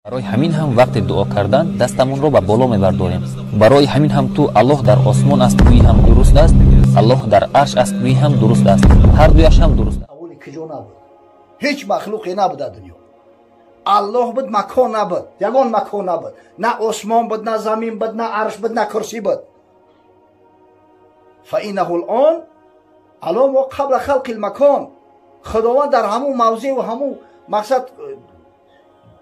Барои ҳамин ҳам вақти дуо кардан дастамонро ба боло мебардорем. Барои ҳамин ҳам ту Аллоҳ дар осмон аст гӯӣ ҳам дуруст аст, Аллоҳ дар арш аст гӯӣ ҳам дуруст аст. Ҳар дуяш ҳам дуруст аст. Аввали куҷо набуд? Ҳеҷ махлуқе набуд дар дунё. Аллоҳ буд, макон набуд, ягон макон набуд. На осмон буд, на замин буд, на арш буд, на курсӣ буд. فإنه الآن الان ما قبل خلق المکان، خداوند در همون موضع و همون مقصد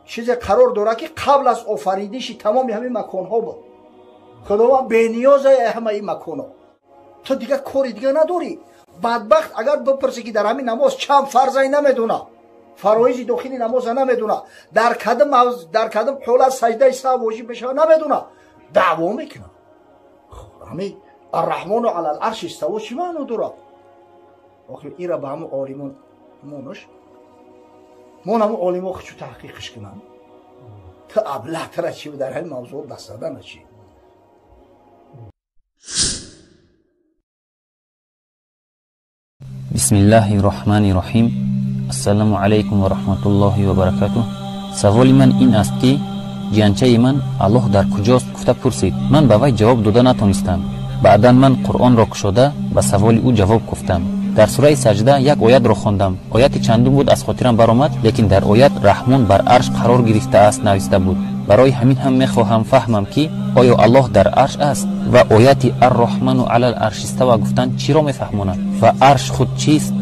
چیز قرار داره که قبل از آفرینش تمام همین مکان ها بود. خداوند به نیاز همه این مکان ها. تو دیگه کاری دیگه نداری. بدبخت اگر بپرسی که در همین نماز چند فرضی نمیدونه، فرایض داخلی نماز نمیدونه، در کدام حالت سجده سهو واجب میشه نمیدونه، دعوا میکنه. همین الرحمن علی العرش استوى چی معنی داره؟ آخر ایرا به همون عالمان مونش مون همون عالمان خودشو تحقیقش کنن. تا ابله تر چی در همین موضوع دست زدن چی؟ بسم الله الرحمن الرحیم. السلام علیکم و رحمت الله و برکاته. سوال من این است که جیانچه من الله در کجاست گفته پرسید. من به وی جواب داده نتونستم. بعدا من قرآن را کشوده به سوال او جواب گفتم. در سوره سجده یک آیت را خواندم. آیت چندم بود از خاطرم برآمد، لیکن در آیت رحمان بر عرش قرار گرفته است نوشته بود. برای همین هم میخواهم فهمم که آیا الله در عرش است و آیت الرحمن علی العرش استوی گفتن چی را میفهماند و عرش خود چیست؟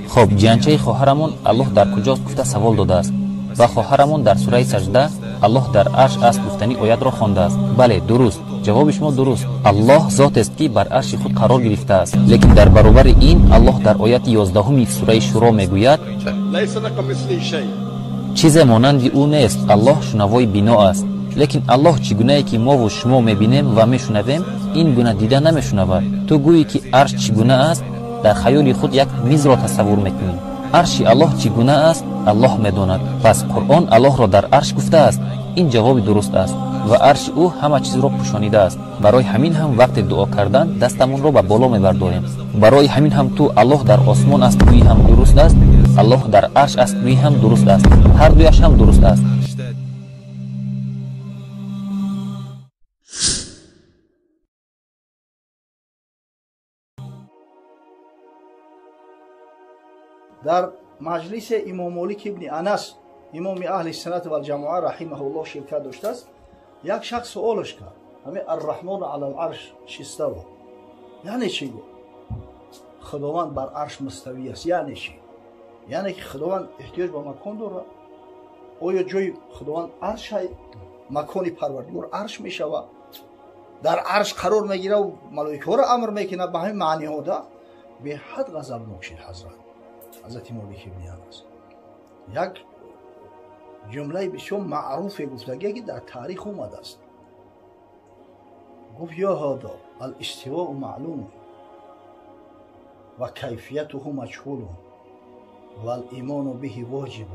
خب جیانچه خواهرمون الله در کجاست گفته سوال داده است و خواهرمون در سوره سجده الله در عرش است گفتنی آیت را خوانده است. بله درست، جواب شما درست. الله ذات است که بر عرش خود قرار گرفته است، لیکن در برابر این الله در آیت 11 سوره شورا میگوید چیز مانند او نیست. الله شنوای بینا است، لیکن الله چگونه که ما و شما میبینیم و میشنویم این گونه دیده نمیشنود. تو گویی که عرش چگونه است، در خیال خود یک میز را تصور میکنی. عرش الله چگونه است الله میداند. پس قرآن الله را در عرش گفته است. این جواب درست است و عرش او همه چیز را پوشانیده است. برای همین هم وقت دعا کردن دستمون را به بالا میبرداریم. برای همین هم تو الله در آسمان است گویی هم درست است، الله در عرش است گویی هم درست است. هر دویش هم درست است. در مجلس امام مالک ابن انس، امام اهل سنت و الجماعه رحمه الله شرکت داشته است، یک شخص سوالش کرد همین الرحمن علی العرش استوی یعنی چی؟ گفت خداوند بر عرش مستوی است. یعنی چی؟ یعنی که خداوند احتیاج به مکان داره. آیا جای خداوند عرش های مکان پروردگار عرش میشود؟ در عرش قرار میگیره و ملائکه ها را امر میکنه. به همین معنی ها ده به حد غضبناک شد حضرت مالک ابن انس. یک جمله بسیار معروف گفتگی که در تاریخ اومده است. گفت یا هذا الاستواء معلوم و کیفیته مجهول و الایمان به واجب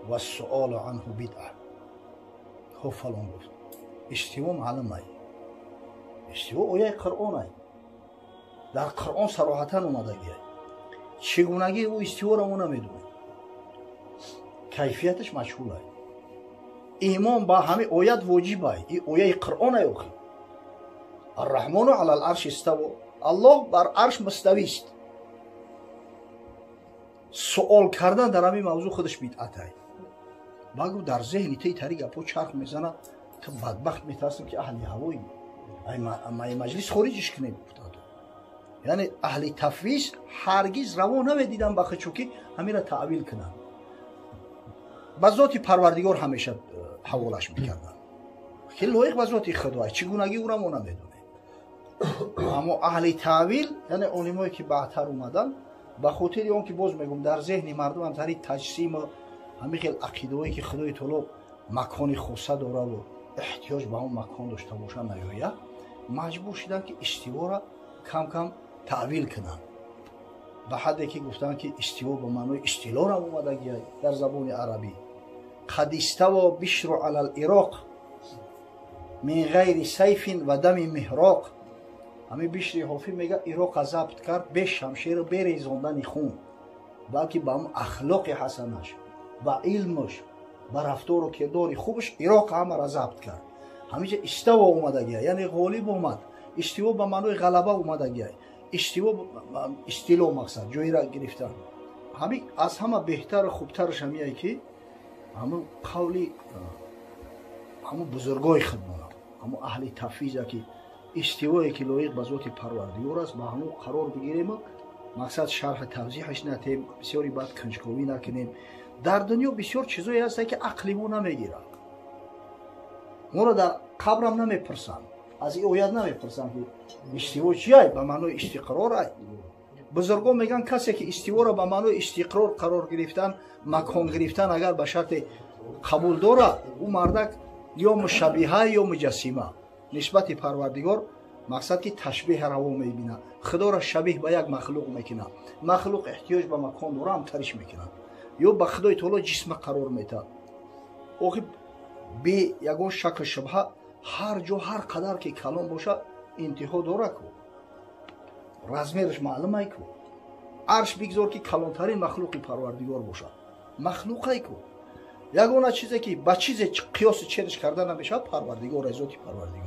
و السؤال عنه بدعه. خب فلان گفت استوا معلومه، استوا آیه قرآن، در قرآن صراحتا اومده. چگونگی او استوا را ما نمیدونیم، کیفیتش مجهول است. ایمان با همه آیات واجب است. این آیه قرآن است. الرحمن علی العرش استوى، الله بر عرش مستوی است. سوال کردن در همین موضوع خودش بدعت است. بگو در ذهن تی تری گپو چرخ میزنه، تو بدبخت میترسم که اهل هوایی ای مجلس خارجش کنیم. یعنی اهل تفویض هرگز روا نمیدیدن بخه چوکی همین را تعویل کنن. به ذات پروردگار همیشه حوالش میکردن. خیلی لایق به ذات خدای، چگونگی او را ما نمیدونیم. اما اهل تعویل یعنی علمایی که بعدتر اومدن، به خاطر اون که باز میگم در ذهن مردم هم تری تجسیم و همین خیلی عقیده‌ای که خدای تعالی مکان خاصه داره و احتیاج به اون مکان داشته باشه نیاید، مجبور شدن که استوا را کم کم تعویل کنن. به حدی که گفتن که استوا به معنای استیلا را اومدگی در زبان عربی. قد استوى بشر علی العراق من غیر سیف و دم مهراق. همین بشر حافی میگه عراق ضبط کرد به شمشیر و به ریزاندن خون، بلکه به هم اخلاق حسنش و علمش Ба рафтору кирдори хубаш Ироқ ҳамаро забт кард. Ҳамиҷа истиво омадагия, яъне ғолиб омад. Истиво ба маънои ғалаба омадагия. Истиво, истило, мақсад ҷойра гирифтан. Ҳами аз ҳама беҳтару хубтараш ҳамие, ки ҳамун қавли ҳамун бузургои худмона, ҳамун аҳли тафвиза, ки истивое ки лоиқ ба зоти Парвардигор аст, ба ҳамун қарор бигирему мақсад шарҳи тавзеҳаш натем, бисёри баъд кунҷковӣ накунем. Дар дунё бисёр чизое ҳаста, ки ақли мо намегирад. Моро дар қабрам намепурсанд, аз ин оят намепурсанд, ки истиво чиай, ба маънои истиқрор ай. Бузургон мегӯянд, касе ки истиворо ба маънои истиқрор, қарор гирифтан, макон гирифтан, агар ба шарти қабул дорад, ӯ мардак ё мушаббиҳа, ё муҷассима нисбати Парвардигор, мақсад ки ташбеҳ раво мебинад, Худоро шабеҳ ба як махлуқ мекунад. Махлуқ эҳтиёҷ ба макон дора, ҳамтариш мекунад ё ба Худои Таоло ҷисма қарор метаҳад. Охи, бе ягон шакл шубҳа, ҳар ҷо, ҳар қадар ки калон бошад, интиҳо дора ку, размераш маълумай ку. Арш бигзор, ки калонтарин махлуқи Парвардигор бошад, махлуқай ку. Ягона чизе, ки ба чизе қиёси чериш карда намешавад, Парвардигор, зоти Парвардигор.